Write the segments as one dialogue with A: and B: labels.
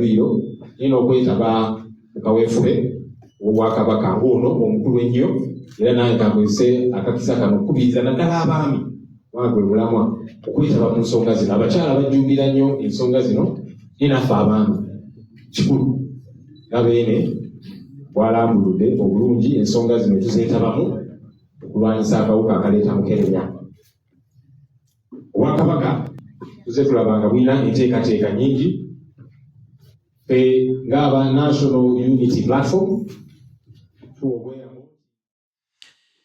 A: dduyiro, naye n'okwetaba mu kaweefube ow'Obwakabaka ng'ono omukulu ennyo. Era nange kankozese akakisa kano okukubiriza naddala abaami, kubanga gwe mulamwa, okwetaba mu nsonga zino. Abakyala bajjumbira nnyo ensonga zino, naye naffe abaami kikulu nga Beene bwalambuludde obulungi ensonga zino tuzeetabamu okulwanyisa akawuka akaleeta mukenenya. Obwakabaka tuze tulaba nga bulina enteekateeka nnyingi. Ffe ng'aba National Unity Platform tuwa obweyamo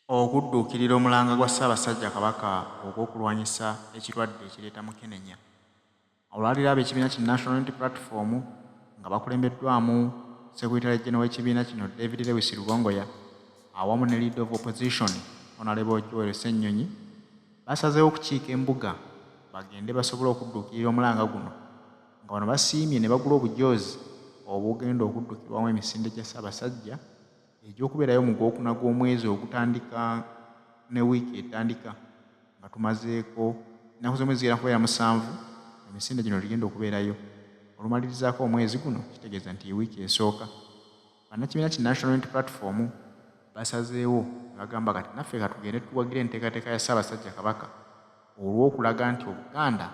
B: Okudduukirira omulanga gwa Ssaabasajja Kabaka ogw'okulwanyisa ekirwadde ekireeta mukenenya. Olwaleero ab'ekibiina ki National Unity Platform nga bakulembeddwamu Secretary General w'ekibiina kino David Lewis Rubongoya awamu ne Leader of Opposition Honorable Joel Ssenyonyi basazeewo okukiika embuga bagende basobole okudduukirira omulanga guno nga bano basiimye ne bagula obujoozi obugenda okuddukirwamu emisinde gya Ssaabasajja egy'okubeerayo mu gwokuna gw'omwezi ogutandika ne wiiki etandika nga tumazeeko ennaku z'omwezi zigenda kubeera 7. Emisinde gino ligenda okubeerayo olumalirizaako omwezi guno, kitegeeza nti wiiki esooka. Bannakibiina ki National Unity Platform basazeewo ne bagamba kati naffe katugende tuwagire enteekateeka ya Ssaabasajja Kabaka olw'okulaga nti Obuganda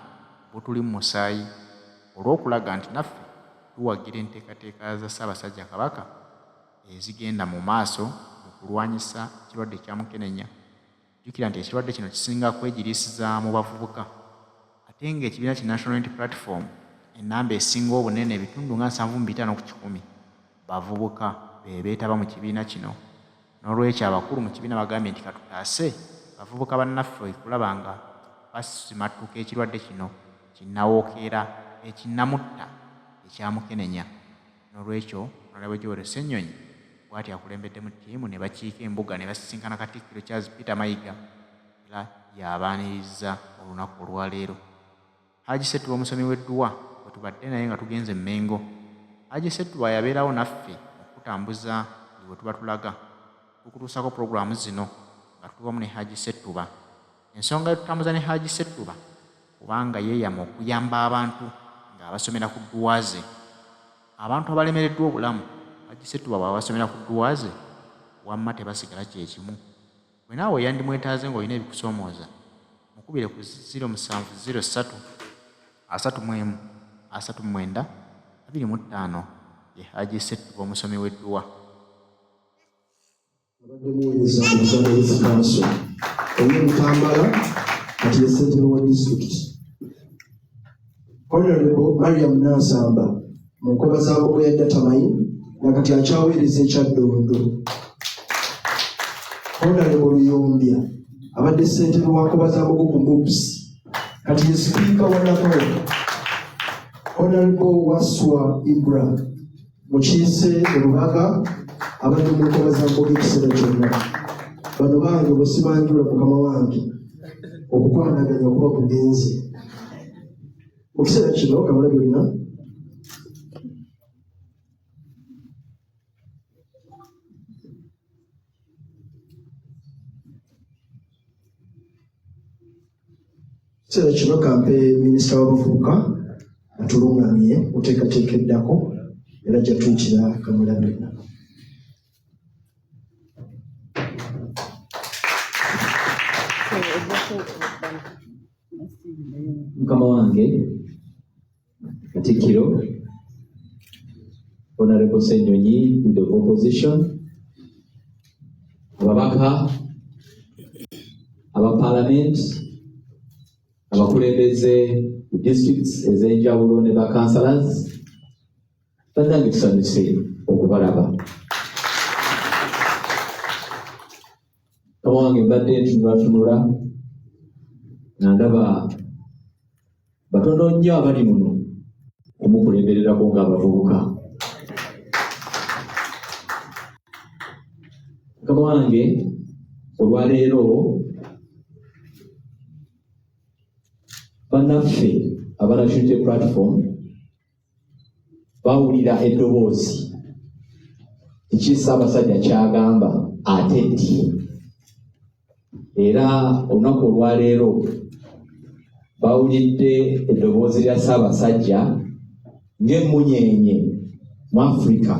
B: butuli mu musaayi, olw'okulaga nti naffe tuwagira enteekateeka za Ssaabasajja Kabaka ezigenda mu maaso mu kulwanyisa ekirwadde ekya mukenenya. Jjukira nti ekirwadde kino kisinga kwegiriisiza mu bavubuka, ate ng'ekibiina ki National Unity Platform ennamba esinga obunene, ebitundu nga 75% bavubuka be beetaba mu kibiina kino. N'olwekyo abakulu mu kibiina bagambye nti katutaase bavubuka bannaffe okulaba nga basimattuka ekirwadde kino kinnawookeera ekinnamutta ekya mukenenya. N'olwekyo Honorable Joel Ssenyonyi bw'atyo akulembeddemu ttiimu ne bakiika embuga ne basisinkana Katikkiro Charles Peter Mayiga era y'abaanirizza olunaku olwaleero. Haji Ssettuba omusomi w'edduwa gwe tubadde naye nga tugenze e Mmengo. Haji Ssettuba yabeerawo naffe okukutambuza buli we tuba tulaga. Tukutuusaako pulogulaamu zino nga tuli wamu ne Haji Ssettuba. Ensonga etutambuza ne Haji Ssettuba kubanga yeeyama okuyamba abantu ng'abasomera ku dduwa ze. Abantu abalemereddwa obulamu, Haji Ssettuba bw'abasomera ku dduwa ze wamma tebasigala kye kimu. Gwe naawe eyandimwetaaze ng'olina ebikusoomooza, mukubire ku 0703 31 39 25 ye Haji Ssettuba omusomi w'edduwa.
C: Abadde muweereza mu Buganda Youth Council ow'e Butambala, kati ye ssentebe wa disitulikiti. Honorable Mariam Nansamba mu Nkobazambogo ya Datamine nga kati akyaweereza e Kyaddondo. Honorable Luyombya abadde ssentebe wa Nkobazambogo ku MUBS, kati ye sipiika wa Nakawa. Honorable Waswa Ibra mukiise e Lubaga, abadde mu Nkobazambogo ekiseera kyonna. Bano bange bwe sibanjula mukama wange okukwanaganya kuba kugenze. Mu kiseera kino kamala byonna. Kiseera kino kampe minisita w'abavubuka atulungamye muteekateeka eddako era ajja tuyitira kamala byonna.
D: Mukama wange Katikkiro Honorable Ssenyonyi, Leader of Opposition, ababaka aba Parliament, abakulembeze ku districts ez'enjawulo ne ba councillors, bannange tusanyuse okubalaba. Mukama wange, mbadde ntunulatunula nga ndaba batono nnyo abali muno okumukulembererako ng'abavubuka. Mukama wange, olwaleero bannaffe aba National Unity Platform bawulira eddoboozi kiki Ssaabasajja kyagamba ate ddi, era olunaku olwaleero bawulidde eddoboozi lya Ssaabasajja. ng'emmunyeenye mu Africa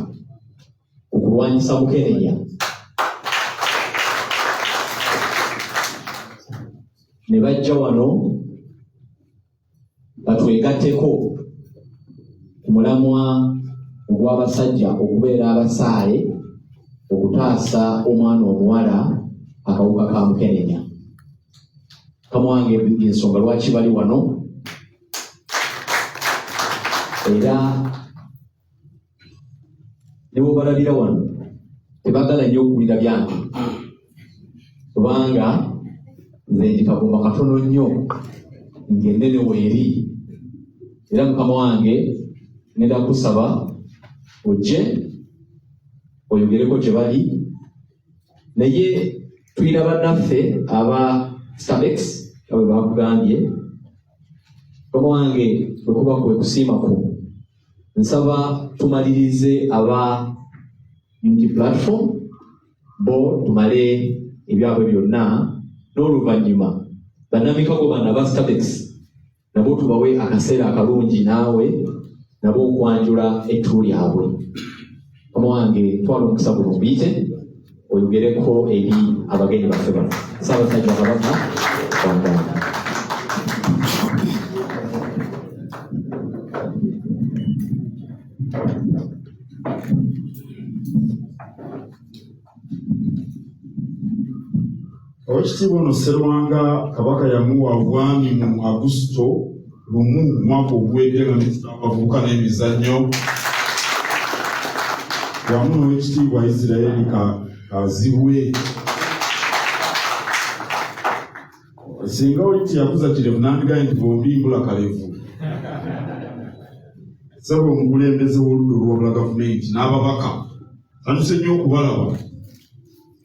D: ku kulwanyisa mukenenya ne bajja wano batwegatteko ku mulamwa ogw'abasajja okubeera abasaale okutaasa omwana omuwala akawuka ka mukenenya. Mukama wange ensonga lwaki bali wano era ne bwobalabira wano tebagala nnyo okuwulira byange kubanga nze ndi kagumba katono nnyo ng'ennene weeri era mukama wange ngenda kusaba ojje oyogereko gye bali naye tulina bannaffe aba stabex nga bwe bakugambye mukama wange bwe kuba kwe kusiima kwo nsaba tumalirize aba unity platform bo tumale ebyabwe byonna n'oluvannyuma bannamikago bano aba stabex nabo tubawe akaseera akalungi naawe nabo okwanjula ettu lyabwe. Mukama wange twala omukisa guno omuyite oyogereko eri abagenyi baffe bano. Ssaabasajja Kabaka wangaala.
E: Owekitiibwa ono Sserwanga Kabaka yamuwa obwami mu Agusito lumu mwaka oguwedde nga minisita w'abavubuka n'emizannyo wamu n'owekitiibwa Isiraeri Kazibwe. Singa oli teyakuza kirevu nandigaye nti bombi mbula kalevu. Ssebo omukulembeze w'oludda oluwabula gavumenti n'ababaka, nsanyuse nnyo okubalaba.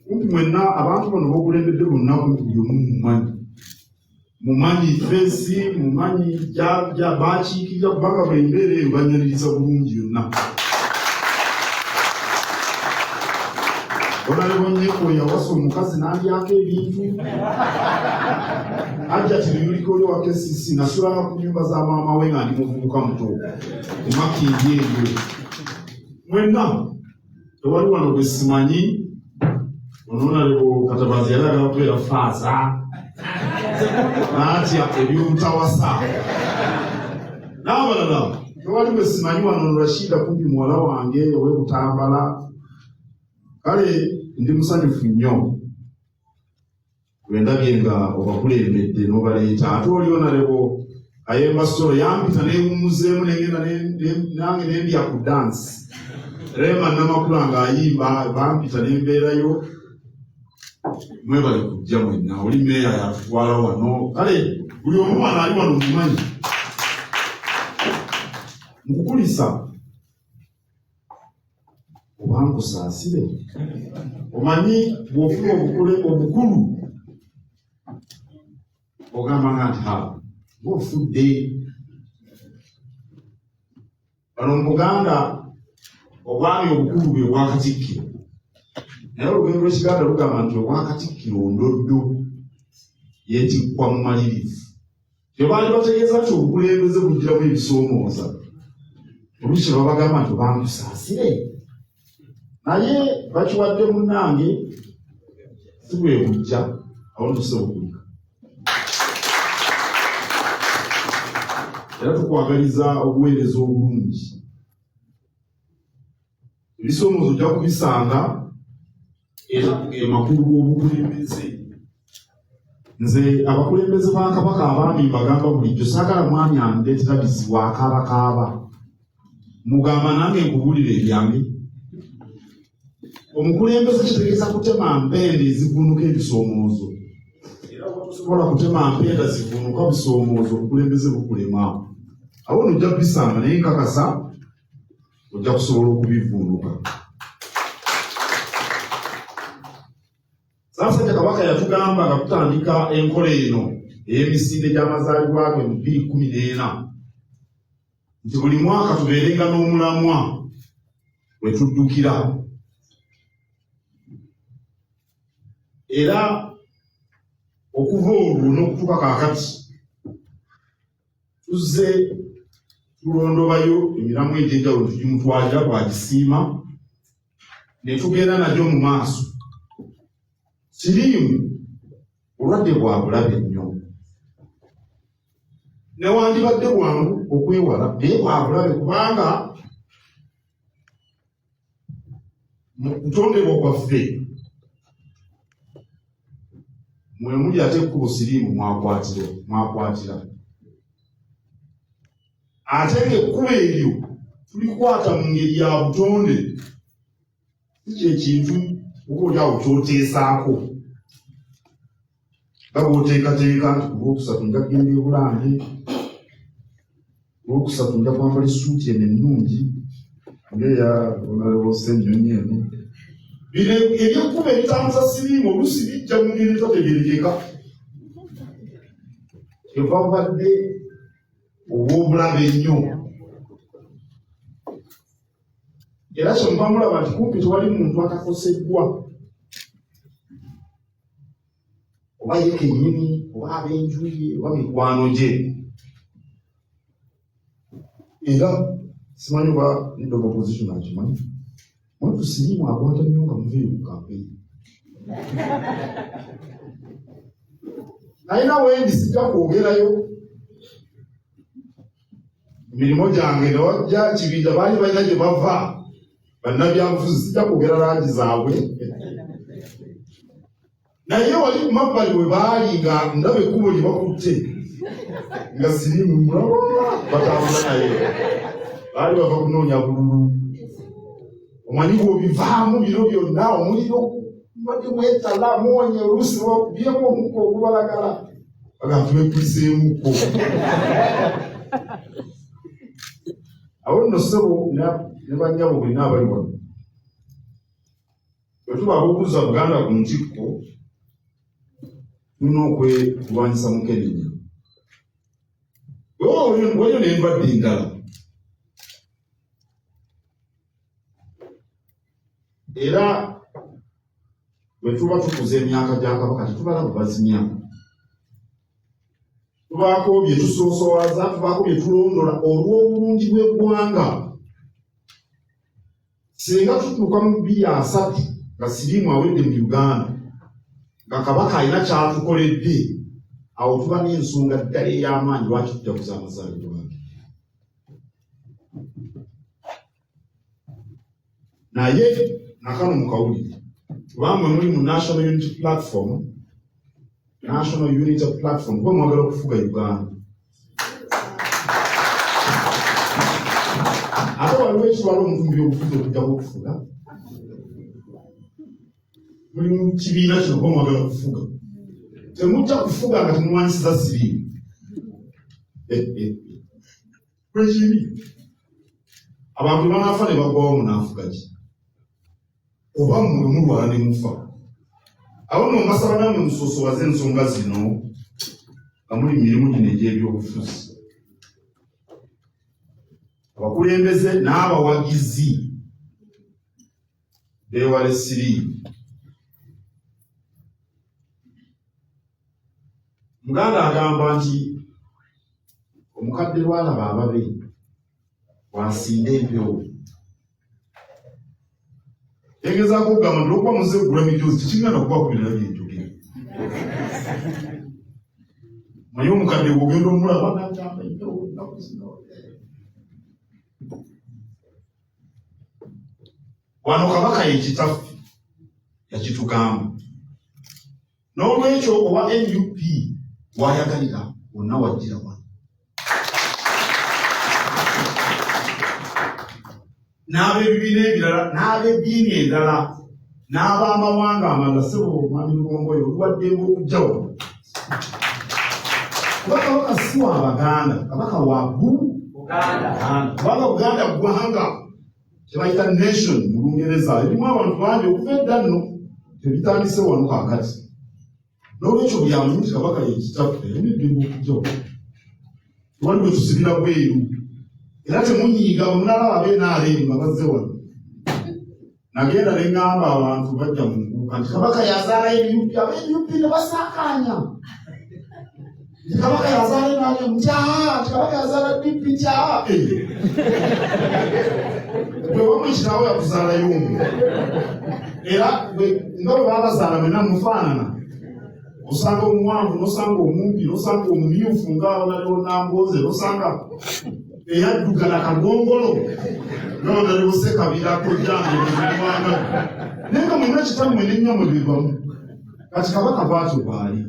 E: Kumpi mwenna abantu bano bokulembedde bonna kumpi buli omu mumanyi. Mumanyi feesi, mumanyi bakiikirira kubanga buli mbeera eyo banyaniriza bulungi yonna. Onalebo Nyeko yawasa omukazi n'alyako ebintu. Ajja tibiyuliko oli wa KCC nasulanga ku nyumba za maama we nga ndi muvubuka muto ku Makindye eyo. Mwenna tewali wano gwe simanyi. Ononalebo Katabazi yali agala kubeera faaza n'atya eby'obutawasa n'abalala tewali gwe simanyi wano. Rashida kumpi muwala wange ow'e Butambala. Kale ndi musanyufu nnyo bwe ndabye nga obakulembedde n'obaleeta. Ate oli onalebo Ayemba Solo yampita newummuzeemu nengenda nange nendya ku dance. Rema Namakula ng'ayimba bampita nembeerayo. Mwebale kujja mwenna. Oli meeya yatutwala wano. Kale buli omu wano ali wano mumanyi. Nkukulisa oba nkusaasire. Omanyi bw'ofuna obukulu ogamba nga nti ha ng'ofudde. Bano mu Buganda obwami obukulu bwe bwa Katikkiro, naye olugendo lw'Ekiganda lugamba nti obwa Katikkiro ndoddo yeetikkwa mumalirivu. Tebaali bategeeza nti obukulembeze bujjiramu ebisoomooza. Oluusi babagamba nti obankusaasire, naye bakiwadde munnange si bwe bujja awo ntusobola. Era tukwagaliza obuweereza obulungi. Ebisoomoozo ojja kubisanga era ge makulu g'obukulembeze. Nze abakulembeze ba Kabaka abaami mbagamba bulijjo saagala mwami andeetera bizibu akaabakaaba. Mugamba nange nkubuulira ebyange. Omukulembeze kitegeeza kutema mpenda ezivuunuka ebisoomoozo. Era oba tosobola kutema mpenda zivuunuka bisoomoozo, obukulembeze bukulema. Awo nno ojja kubisanga naye nkakasa ojja kusobola okubivuunuka. Ssaabasajja Kabaka yatugamba nga tutandika enkola eno ey'emisinde gy'amazaalibwa ge mu bbiri kkumi n'ena nti buli mwaka tubeerenga n'omulamwa we tuddukira. Era okuva olwo n'okutuuka kaakati tuzze Tulondobayo emiramwa egy'enjawulo tugimutwalira bw'agisiima ne tugenda nagyo mu maaso. Siriimu bulwadde bwa bulabe nnyo, newandibadde bwangu okwewala naye bwa bulabe kubanga mu kutondebwa kwaffe mwe muli ate ekkubo siriimu mwakwatira ate ng'ekkubo eryo tulikwata mu ngeri ya butonde, si kyekintu oba oli awo kyoteesaako nga bw'oteekateeka nti ku Lwokusatu nja kugenda e Bulange, ku Lwokusatu nja kwambala essuuti eno ennungi ng'eya Honorable Ssenyonyi eno. Bino ebyekkubo ebitambuza siriimu oluusi bijja mu ngeri etategeerekeka, kyeva bubadde obw'obulabe ennyo. Era kyemuva mulaba nti kumpi tewali muntu atakoseddwa, oba ye kennyini oba ab'enju ye oba mikwano gye. Era simanyi oba leader of opposition akimanyi, mwattu siriimu akwata nnyo nga muveeyo mu kampeyini. Nalina wendi sijja kwogerayo emirimu gyange newajja kibinja baali balina gye bava bannabyabufuzi, sijja kwogera langi zaabwe, naye wali ku mabbali we baali nga ndaba ekkubo lye bakutte nga siriimu mulaba batambula naye baali bava kunoonya bululu. Omanyi bw'obivaamu bino byonna omuliro mbadde mwetala muwonye oluusi lwakubyemu omukka ogubalagala bagamba tubekuliseemukko. Awo nno ssebo ne bannyabo bwenna abali wano, bwe tuba ab'okuzza Buganda ku ntikko tulina okwekulwanyisa mukenenya. Waliyo n'endwadde endala era bwe tuba tukuza emyaka gya Kabaka tetubalaba bazimya, tubaako bye tusoosowaza, tubaako bye tulondola olw'obulungi bw'eggwanga. Singa tutuuka mu 2030 nga siriimu awedde mu Uganda, nga Kabaka alina kyatukoledde, awo tuba n'ensonga ddala ey'amaanyi lwaki tujaguza amazaalibwa ge. Naye nakano mukawulire, kubanga mwe muli mu National Unity Platform, National Unity Platform, kuba mwagala okufuga Uganda. Ate waliwo ekitwala omuntu mu byobufuzi okujjako okufuga. Muli mu kibiina kino kuba mwagala kufuga, temujja kufuga nga temulwanyisiza siriimu. Bwekiri, abantu banaafa ne bagwawo, munaafuga ki? Oba mmwe mulwala ne mufa? Awo nno mbasaba nammwe musoosowaze ensonga zino nga muli mu mirimu gino egy'ebyobufuzi. Abakulembeze n'abawagizi beewale siriimu. Muganda agamba nti omukadde lwalaba ababe wansinda empewo. Egezaako okugamba nti olwokuba muze kugula mijoozi tekigenda kubakubirira byenjogera. Manyi omukadde bw'ogenda omulaba nagamba empewo ennaku zino. Wano Kabaka ye kitaffe yakitugamba. N'olwekyo owa NUP wayagalira wonna wajjira wano. N'ab'ebibiina ebirala n'ab'eddiini endala n'ab'amawanga amalala, ssebo Mwami Lugongoyo oluwaddembe okujja wano. Kuba Kabaka si wa Baganda, Kabaka wa Buganda. Kubanga Buganda ggwanga kyebayita nation mu Lungereza, erimu abantu bangi okuva edda nno, tebitandise wano kaakati. N'olwekyo buli amanyi nti Kabaka ye kitaffe alina eddembe okujja wano, tewali bwe tusibira bweru. Era temunyiiga bwe munalaba ab'NRM nga bazze wano. Nagenda ne ŋŋamba abantu bajja mu nkuuka nti Kabaka yazaala NUP, ab'NUP ne basaakaanya. Nti Kabaka yazaala NRM, nti aa, nti Kabaka yazaala DP, nti aa. Bwe wamu kitaawo yakuzaalayo omu, era nga bwe babazaala mwenna mufaanana. Osanga omuwanvu, nosanga omumpi, nosanga omumyufu nga onaliwo Nambooze, nosanga eyaddugala kagongolo nga onaliwo Sekabira kojjange muwanga, naye nga mwenna kitammwe nennyamwe bebamu. Kati Kabaka bwatyo bwali.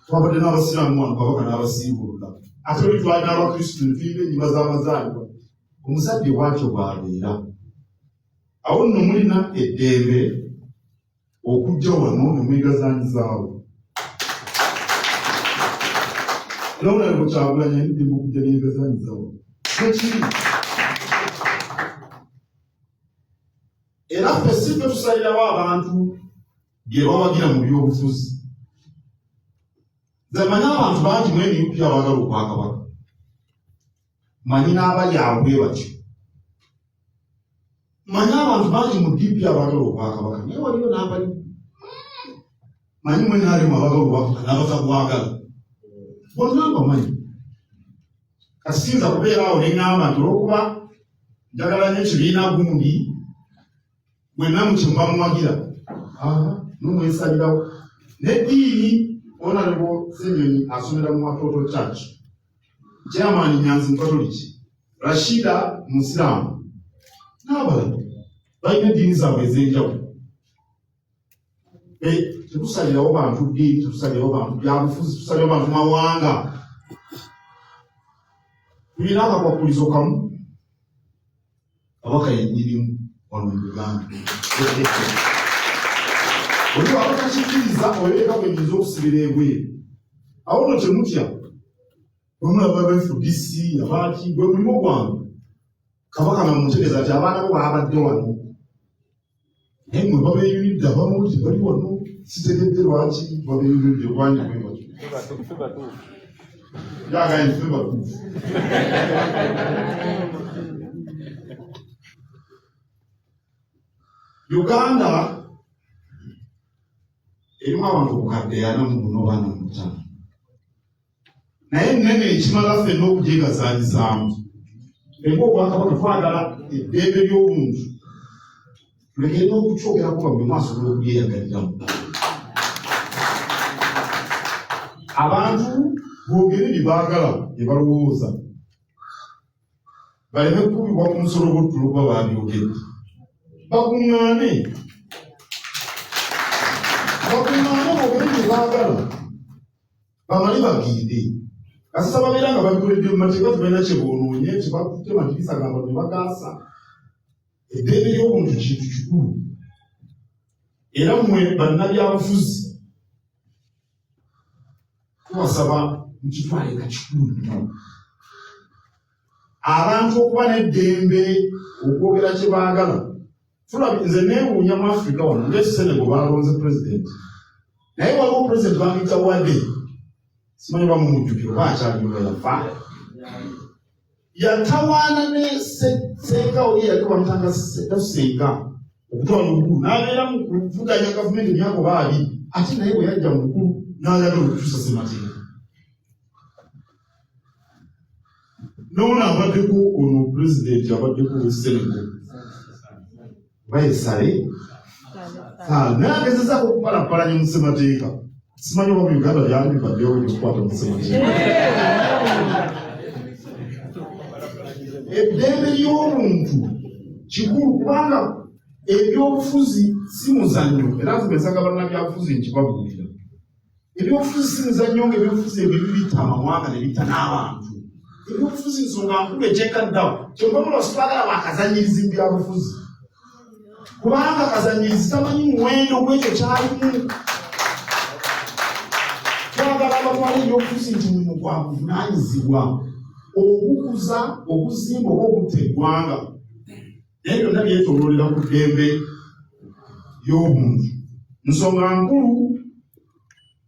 E: Twabadde n'abasiraamu wano, Kabaka n'abasiibulula, ate oli twali n'abakristu ne tuyimba ennyimba z'amazaalibwa. Omuzadde bwatyo bw'abeera. Awo nno mulina eddembe okujja wano ne mwegazanyizaawo. Nolabeko Kyagulanyi alina eddembe okujja neyegazanyiza wano, bwekiri. Era ffe si ffe tusalirawo abantu bye bawagira mu byobufuzi. Nze manyi abantu bangi mu NUP abaagala obwakabaka, manyi n'abali awo bwe batyo, manyi abantu bangi mu DP abaagala obwakabaka, naye waliyo n'abali manyi mu NRM abaagala obwakabaka n'abatabwagala, bonna mbamanyi. Kati siyinza kubeera awo ne ŋŋamba nti olw'okuba njagala nnyo ekibiina gundi, mwenna mutyo muba muwagira nomwesalirawo. Neddiini, Honorable Ssenyonyi asomera mu Watoto Church, Chairman Nyanzi Mukatoliki, Rashida Musiraamu, n'abalala balina eddiini zaabwe ez'enjawulo. Tetusalirawo bantu ddiini, tetusalirawo bantu byabufuzi, tusalirawo bantu mawanga. Tulina akakwakulizo kamu, Kabaka yennyinimu wano mu Uganda. Oli waba takikkiriza, oyo yeka gwe nyinza okusibira ebweru. Awo no temutya, bwemulaba ba FDC abaaki, gwe mulimu gwange. Kabaka nga mumutegeeza nti abaana bo babadde wano, naye mwe babeeyunidde, abamu tebali wano. Sitegedde lwaki babeeyunidde, kubanga bwe batyo yagaye ffe batuufu. Uganda erimu abantu obukadde 45, naye ennene ekimala ffenna okugyegazanyizaamu. Fenga obwakabaka twagala eddembe ly'obuntu tulekere n'okukyogerako nga buli omu asobola okubyeyagaliramu. Abantu boogere bye baagala, bye balowooza, baleme kukubibwa ku nsolobottulo kuba babyogedde. Bakuŋŋaane, bakuŋŋaane, boogere bye baagala, bamale bagende. Kasita babeera nga babikoledde mu mateeka, tebalina kye boonoonye, tebakutte madirisa gamba ne bagaasa. Eddembe ly'obuntu kintu kikulu, era mmwe bannabyabufuzi tubasaba mukitwale nga kikulu nnyo abantu okuba n'eddembe okwogera kye baagala. Tulabye, nze neewuunya mu Afirika wano ng'ekisenego baalonze pulezidenti, naye waliwo pulezidenti bamuyita Wade, simanyi oba mumujjukira oba akyaliyo, nga yafa, yatawaana ne Senga oli eyali bamutanga Senga okutwala obukulu, n'abeera mu kuvuganya gavumenti emyaka oba 20, ate naye bwe yajja mu bukulu n'ayagala okukyusa ssemateeka. N'ono abaddeko, ono pulezidenti abaddeko Senegal, oba yesale naye agezezaako okupalapalanya mu ssemateeka. Simanyi oba mu Uganda byali bibaddewo ebyokukwata mu ssemateeka. Eddembe ly'obuntu kikulu, kubanga ebyobufuzi si muzannyo. Era nze bwe nsanga bannabyabufuzi nkibabuulira, ebyobufuzi si muzannyo, nga ebyobufuzi ebibi bitta amawanga ne bitta n'abantu. Ebyobufuzi nsonga nkulu ekyenkaddawo. Kyova mulaba sitwagala bakazanyirizi mu byabufuzi, kubanga kazanyirizi tamanyi muwendo gw'ekyo kyalimu. Twagala abatwala ebyobufuzi nti mulimu gwa buvunaanyizibwa ogukuza, oguzimba oba ogutta eggwanga, naye byonna byetooloolera ku ddembe ly'obuntu. Nsonga nkulu,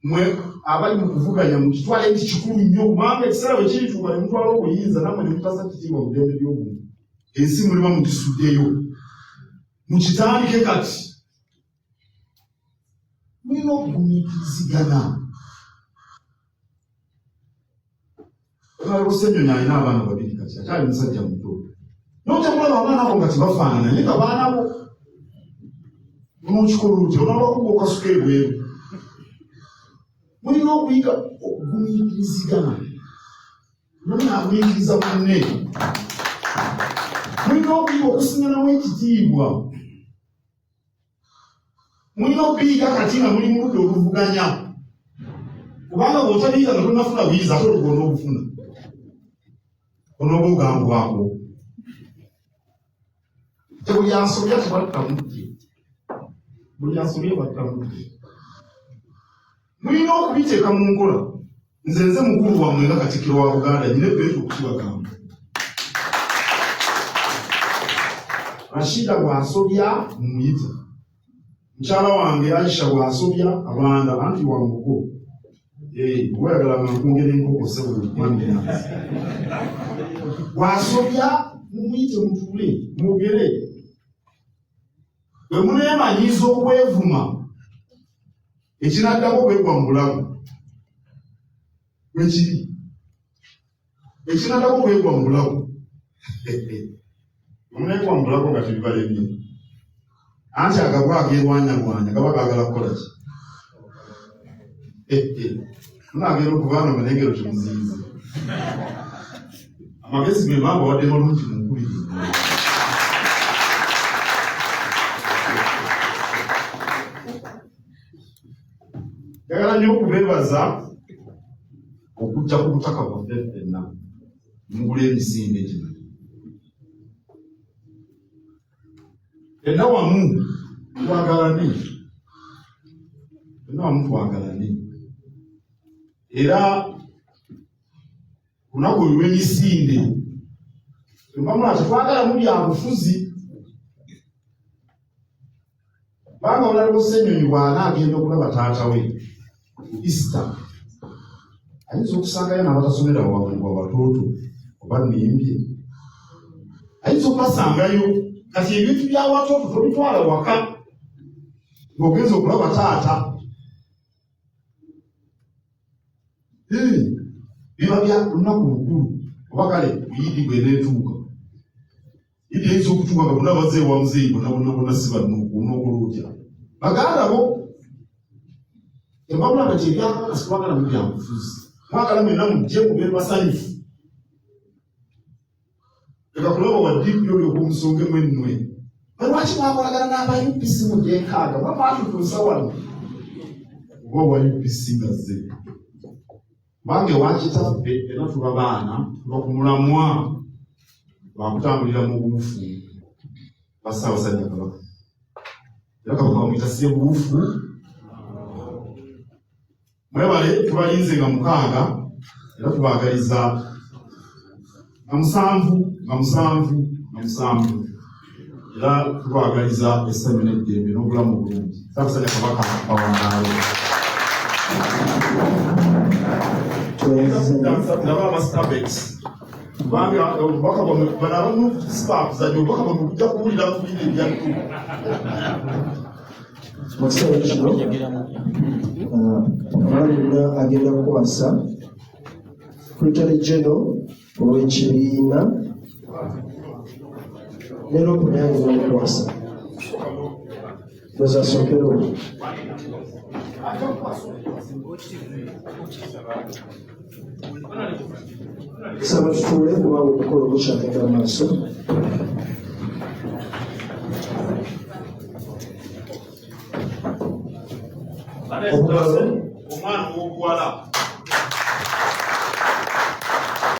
E: mwe abali mu kuvuganya mukitwale nti kikulu nnyo, kubanga ekiseera bwe kirituuka ne mutwala obuyinza, nammwe ne mutasa kitiibwa mu ddembe ly'obuntu, ensi muliba mugisuddeyo. Mukitandike kati. Mulina okugumiikirizigana. Honorable Ssenyonyi alina abaana babiri kati akyali musajja muto. N'ojja kulaba abaana abo nga tebafaanana naye nga baana bo. N'okikola otya? Onoobakuba okasuka ebweru. Mulina okuyiga okugumiikirizigana. Munne agumiikiriza munne. Mulina okuyiga okusinganamu ekitiibwa. Mulina okubiyiga kati nga muli mu ludda oluvuganya. Kubanga bw'otabiyiga nga tonnafuna buyinza ate olwo onoobufuna. Onooba ogambwako. Buli asobya tebatta mudde. Buli asobya batta mudde. Mulina okubiteeka mu nkola. Nze nze mukulu wammwe nga Katikkiro wa Buganda, nyina ebbeetu okukibagamba. Rashida bw'asobya mumuyita. Mukyala wange Aisha bw'asobya abanda anti wa muko. Eh, oyagala nga nkwongera enkoko ssebo mwannyinaze. Bw'asobya mumuyite mutuule mwogere. Bwe muneemanyiiza okwevuma ekinaddako kwegwa mu bulago. Bwe kiri. Ekinaddako kwegwa mu bulago. Muneegwa mu bulago nga tebibalemye. Anti agabwa ageerwanyalwanya gaba gaagala kukola ki? Munaagenda okuvaano nga n'engero temuziyiza. Amagezi ge babawadde malungi mu nkubiri. Njagala nnyo okubeebaza okujja ku butaka bwaffe ffenna mugula emisinde gino. Ffenna wamu twagalane. Ffenna wamu twagalane. Era lunaku olw'emisinde embamula tetwagalamu bya bufuzi kubanga Honorable Ssenyonyi bw'anaagenda okulaba taata we ku Easter ayinza okusangayo n'abatasomera wa Watoto oba Nnimbye, ayinza okubasangayo. Kati ebintu bya Watoto tobitwala waka ng'ogenza okulaba taata. Biba bya lunaku lukulu oba kale Yidi bw'eneetuuka. Yidi eyinza okutuuka nga bonna bazze ewa muzeeyi bonna bonna bonna si bannuuku onookola otya? Baganda bo tebabula nga kyebyakaka sitwagala mu byabufuzi. Mwagala mwenna mujje mube basanyufu. Leka kulaba wa DP oyo okumusongemu ennwe. Lwaki mwakolagana n'aba UPC mu gy'enkaaga? Mwe mwatutuusa wano. Oba owa UPC nga zze. Kubanga ewa kitaffe era tuba baana, tuba ku mulamwa lwa kutambulira mu buwufu bwa Ssaabasajja Kabaka. Era Kabaka bamuyita Ssebuwufu. Mwebale tubalinze nga 6 era tubaagaliza nga 7 nga 7 nga 7 era tubaagaliza essanyu n'eddembe n'obulamu obulungi. Ssaabasajja Kabaka bawangaale. Ndaba aba Stabex kubanga obubaka bwamwe bano abamu sibakuzanya obubaka bwamwe bujja kuwulira mu bino ebyattu.
C: Mu kiseera kino Kamalabyonna agenda kukwasa Secretary General ow'ekibiina ne Ropo naye agenda kukwasa bwezasookera olwo. Nsaba tutuule kubanga omukolo gukyagenda mu maaso.
E: Omwana ow'obuwala.